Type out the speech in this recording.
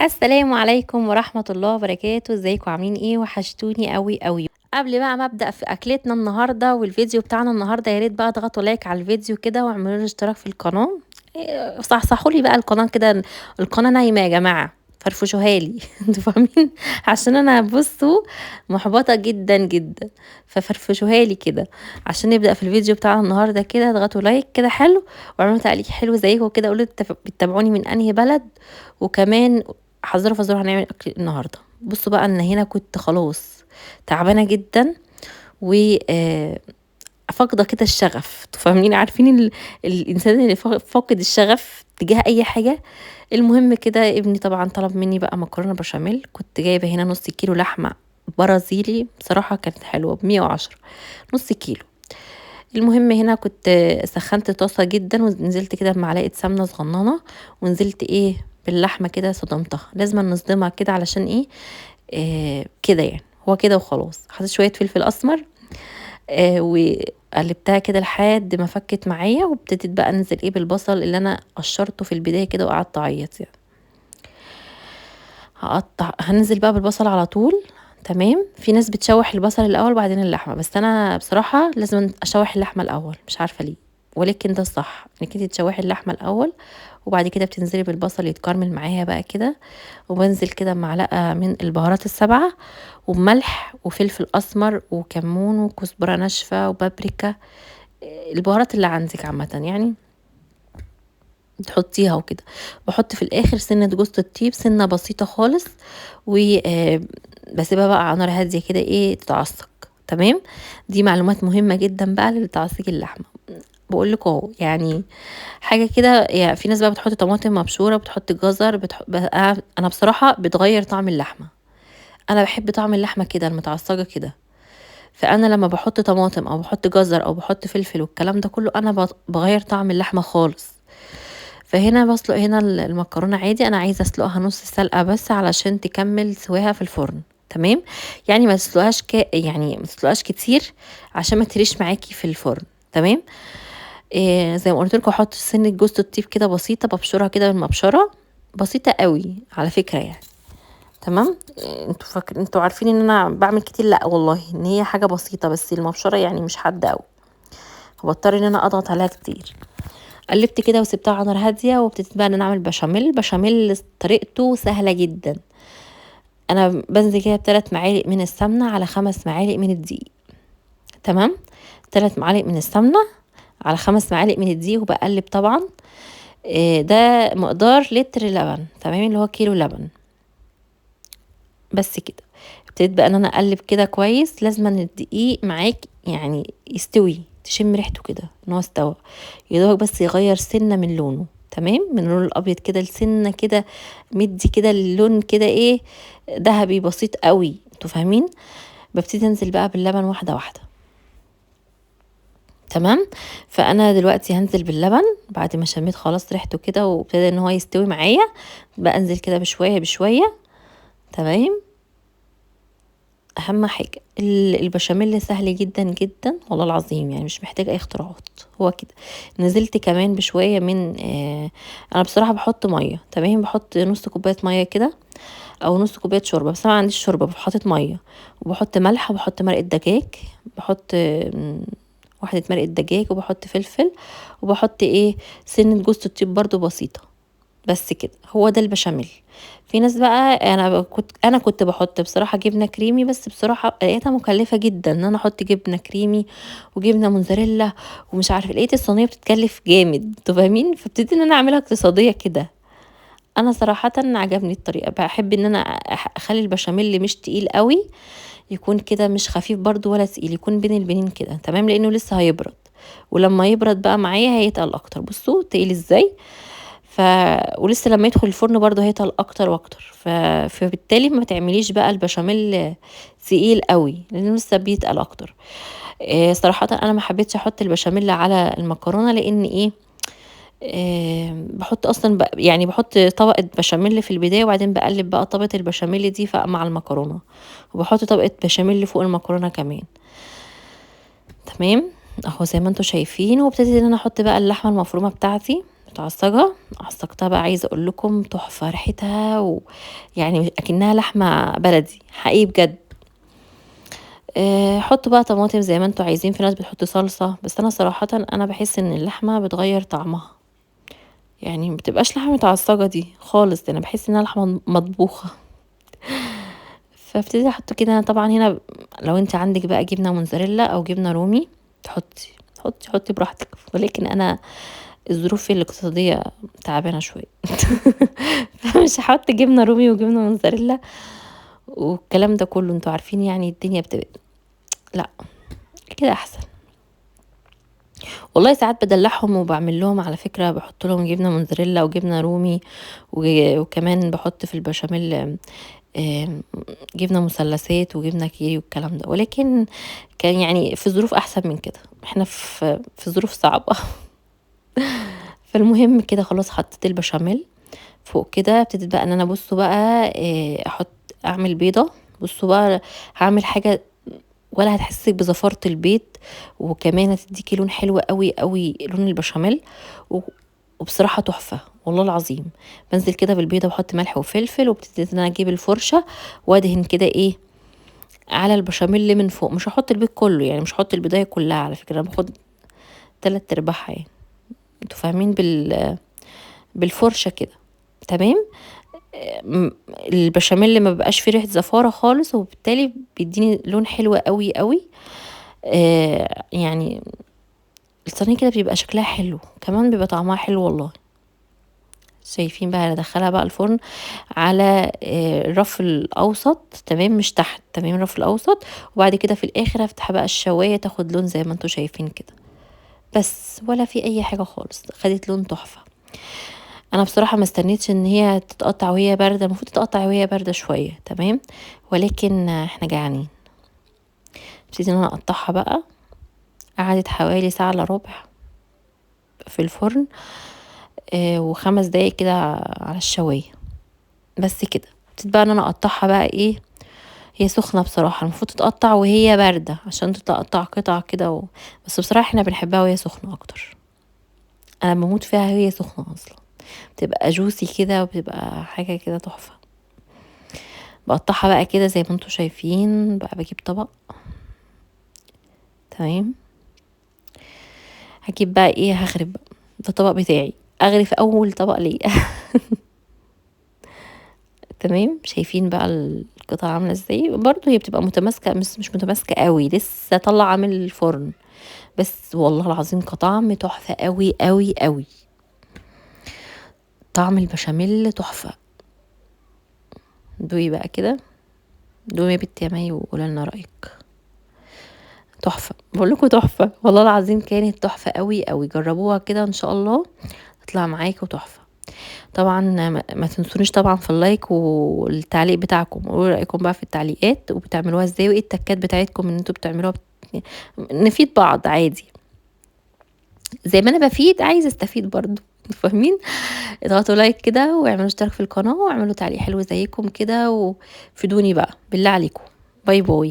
السلام عليكم ورحمة الله وبركاته. ازيكم عاملين ايه؟ وحشتوني قوي قوي. قبل بقى ما ابدا في اكلتنا النهارده والفيديو بتاعنا النهارده، يا ريت بقى اضغطوا like على الفيديو كده واعملوا لي اشتراك في القناة. صحصحوا لي بقى القناة كده، القناة نايمة يا جماعة، فرفشوها لي انتوا فاهمين؟ عشان انا بصوا محبطة جدا جدا، ففرفشوها لي كده عشان نبدا في الفيديو بتاعنا النهارده كده. اضغطوا like كده حلو، واعملوا تعليق حلو زيكم كده، قولوا بتتابعوني من انهي بلد، وكمان حذروا فزوروا هنعمل اكل النهارده. بصوا بقى ان هنا كنت خلاص تعبانة جدا و فاقده كده الشغف، انتوا فاهمين؟ عارفين الانسان اللي فاقد الشغف تجاه اي حاجة. المهم كده ابني طبعا طلب مني بقى مكرونه بشاميل. كنت جايبه هنا نص كيلو لحمه برازيلي، بصراحة كانت حلوة ب110، نص كيلو. المهم هنا كنت سخنت طاسه جدا ونزلت كده بمعلقه سمنه صغننه، ونزلت ايه باللحمه كده صدمتها، لازم نصدمها كده علشان ايه، كده يعني هو كده وخلاص. حطيت شوية فلفل اسمر وقلبتها كده لحد ما فكت معايا، وابتديت بقى انزل ايه بالبصل اللي انا قشرته في البداية كده وقعدت اعيط يعني. هنزل بقى بالبصل على طول. تمام. في ناس بتشوح البصل الاول وبعدين اللحمة، بس انا بصراحة لازم اشوح اللحمة الاول، مش عارفه ليه، ولكن ده الصح انك انت تشوحي اللحمة الاول وبعد كده بتنزلي بالبصل يتكرمل معاها بقى كده. وبنزل كده معلقه من البهارات السبعة وملح وفلفل اسمر وكمون وكزبره ناشفة وبابريكا، البهارات اللي عندك عامة يعني تحطيها وكده. بحط في الاخر سنة جوز الطيب، سنة بسيطة خالص، وبسيبها بقى على نار هادية كده ايه تتعصج. تمام. دي معلومات مهمة جدا بقى لتعصيج اللحمة، بقول لكم اهو يعني حاجة كده. يعني في ناس بقى بتحط طماطم مبشوره، بتحط جزر، انا بصراحة بتغير طعم اللحمة، انا بحب طعم اللحمة كده المتعصجه كده، فانا لما بحط طماطم او بحط جزر او بحط فلفل والكلام ده كله انا بغير طعم اللحمة خالص. فهنا بسلق هنا المكرونه عادي، انا عايزه اسلقها نص سلقه بس علشان تكمل سواها في الفرن. تمام. يعني ما تسلقهاش يعني ما تسلقهاش كتير عشان ما تريش معاكي في الفرن. تمام. إيه زي ما قلت لكم احط سنة جوز الطيب كده بسيطة، ببشرها كده بالمبشره بسيطة قوي على فكرة يعني. تمام. إيه انتوا عارفين ان انا بعمل كتير؟ لا والله ان هي حاجة بسيطة، بس المبشره يعني مش حادة قوي، فبضطر ان انا اضغط عليها كتير. قلبت كده وسبتها على نار هادية، وابتديت بقى ان انا اعمل بشاميل. بشاميل طريقته سهلة جدا، انا بنزل كده ب3 معالق من السمنة على 5 معالق من الدقيق. تمام. 3 معالق من السمنة على 5 معالق من الدقيق، وبقلب طبعا. ده مقدار لتر لبن، تمام، اللي هو كيلو لبن بس كده. ابتديت بقى ان انا اقلب كده كويس، لازم ان الدقيق معاك يعني يستوي، تشم ريحته كده ان هو استوى، يدوبك بس يغير سنة من لونه. تمام. من اللون الابيض كده لسنه كده مدي كده اللون كده ايه ذهبي بسيط قوي، انتوا فاهمين؟ ببتدي انزل بقى باللبن واحدة واحدة. تمام. فانا دلوقتي هنزل باللبن بعد ما شميت خلاص ريحته كده وابتدى ان هو يستوي معايا، بقى انزل كده بشوية بشوية. تمام. اهم حاجة البشاميل سهل جدا جدا والله العظيم، يعني مش محتاج اي اختراعات، هو كده. نزلت كمان بشوية من انا بصراحة بحط مية. تمام. بحط نص كوباية مية كده او نص كوباية شوربة، بس انا ما عنديش شوربة، بحط مية وبحط ملح وبحط مرقه دجاج، بحط واحدة مرقه دجاج، وبحط فلفل، وبحط ايه سنة جوز الطيب برضو بسيطة بس كده. هو ده البشاميل. في ناس بقى انا كنت بحط بصراحة جبنه كريمي، بس بصراحة لقيتها مكلفة جدا ان انا احط جبنه كريمي وجبنه موزاريلا ومش عارفه، لقيت الصينية بتتكلف جامد، انتوا فاهمين؟ فابتديت ان انا اعملها اقتصادية كده. انا صراحة عجبني الطريقة، بحب ان انا اخلي البشاميل مش تقيل قوي، يكون كده مش خفيف برضو ولا تقيل، يكون بين البنين كده. تمام. لانه لسه هيبرد، ولما يبرد بقى معايا هيتقل اكتر. بصوا تقيل ازاي، ولسه لما يدخل الفرن برضه هيتقل اكتر واكتر. فبالتالي ما تعمليش بقى البشاميل تقيل قوي لانه لسه بيتقل اكتر. صراحة انا ما حبيتش احط البشاميل على المكرونه، لان ايه، بحط اصلا يعني بحط طبقه بشاميل في البداية، وبعدين بقلب بقى طبقه البشاميل دي مع المكرونه، وبحط طبقه بشاميل فوق المكرونه كمان. تمام. اهو زي ما انتم شايفين. وابتديت ان انا احط بقى اللحمة المفرومه بتاعتي، متعصجه، عصجتها بقى، عايزه اقول لكم تحفة ريحتها، ويعني اكنها لحمه بلدي حقيقي بجد. حطوا بقى طماطم زي ما انتوا عايزين، في ناس بتحط صلصه، بس انا صراحة انا بحس ان اللحمة بتغير طعمها، يعني ما بتبقاش لحمه متعصجه دي خالص، ده انا بحس انها لحمه مطبوخه. فابتدي احط كده. طبعا هنا لو انت عندك بقى جبنه موتزاريلا او جبنه رومي تحطي حطي حطي براحتك، ولكن انا الظروف الاقتصادية تعبانة شوية فمش هحط جبنه رومي وجبنه موتزاريلا والكلام ده كله، انتوا عارفين يعني الدنيا بتبقى لا كده احسن. والله ساعات بدلعهم وبعمل لهم على فكرة، بحط لهم جبنه موتزاريلا وجبنه رومي، وكمان بحط في البشاميل جبنه مثلثات وجبنه كيري والكلام ده، ولكن كان يعني في ظروف احسن من كده، احنا في ظروف صعبة. فالمهم كده خلاص حطيت البشاميل فوق كده. ابتديت بقى ان انا بصوا بقى احط اعمل بيضة. بصوا بقى هعمل حاجة ولا هتحسسك بزفاره البيض، وكمان هتديكي لون حلو قوي قوي، لون البشاميل، وبصراحة تحفة والله العظيم. بنزل كده بالبيضه وبحط ملح وفلفل، وابتديت ان انا اجيب الفرشة وادهن كده ايه على البشاميل من فوق. مش هحط البيض كله، يعني مش هحط البيضايه كلها على فكرة، انا باخد 3/4 يعني، انتوا فاهمين، بالفرشه كده تمام. البشاميل ما بقاش فيه ريحه زفاره خالص، وبالتالي بيديني لون حلو قوي قوي. يعني الصينية كده بيبقى شكلها حلو، كمان بيبقى طعمها حلو والله. شايفين بقى هدخلها بقى الفرن على الرف الاوسط تمام، مش تحت تمام، الرف الاوسط. وبعد كده في الاخر هفتح بقى الشوايه تاخد لون زي ما انتوا شايفين كده بس، ولا في اي حاجة خالص، خدت لون تحفة. انا بصراحة ما استنيتش ان هي تتقطع وهي باردة، المفروض تتقطع وهي باردة شوية تمام، ولكن احنا جعانين. ابتدي ان انا اقطعها بقى. قعدت حوالي ساعة الا ربع في الفرن، و5 دقايق كده على الشوايه بس كده. ابتديت بقى ان انا اقطعها بقى ايه، هي سخنة بصراحة، المفروض تتقطع وهي باردة عشان تتقطع قطع كده بس بصراحة احنا بنحبها وهي سخنة اكتر. انا بموت فيها وهي سخنة اصلا، بتبقى جوسي كده وبتبقى حاجة كده تحفة. بقطعها بقى كده زي ما انتوا شايفين بقى، بجيب طبق تمام، هجيب بقى ايه، هغرف بقى، ده الطبق بتاعي، اغرف اول طبق ليا تمام. شايفين بقى القطعة عاملة ازاي؟ برضو هي بتبقى متماسكة، مش متماسكة قوي، لسه طالعة من الفرن، بس والله العظيم كطعم تحفة قوي قوي قوي. طعم البشاميل تحفة. دوقي بقى كده، دوقي يا بنتي يا مي وقولي لنا رأيك. تحفة، بقول لكم تحفة والله العظيم، كانت تحفة قوي قوي. جربوها كده ان شاء الله تطلع معاكم تحفة. طبعا ما تنسونيش طبعا في ال like والتعليق بتاعكم، قولوا رأيكم بقى في التعليقات، وبتعملوها ازاي، وايه التكات بتاعتكم ان انتوا بتعملوها. نفيد بعض عادي، زي ما انا بفيد عايزه استفيد برضو، فاهمين؟ اضغطوا like كده، واعملوا اشتراك في القناة، واعملوا تعليق حلو زيكم كده، وفيدوني بقى بالله عليكم. bye bye.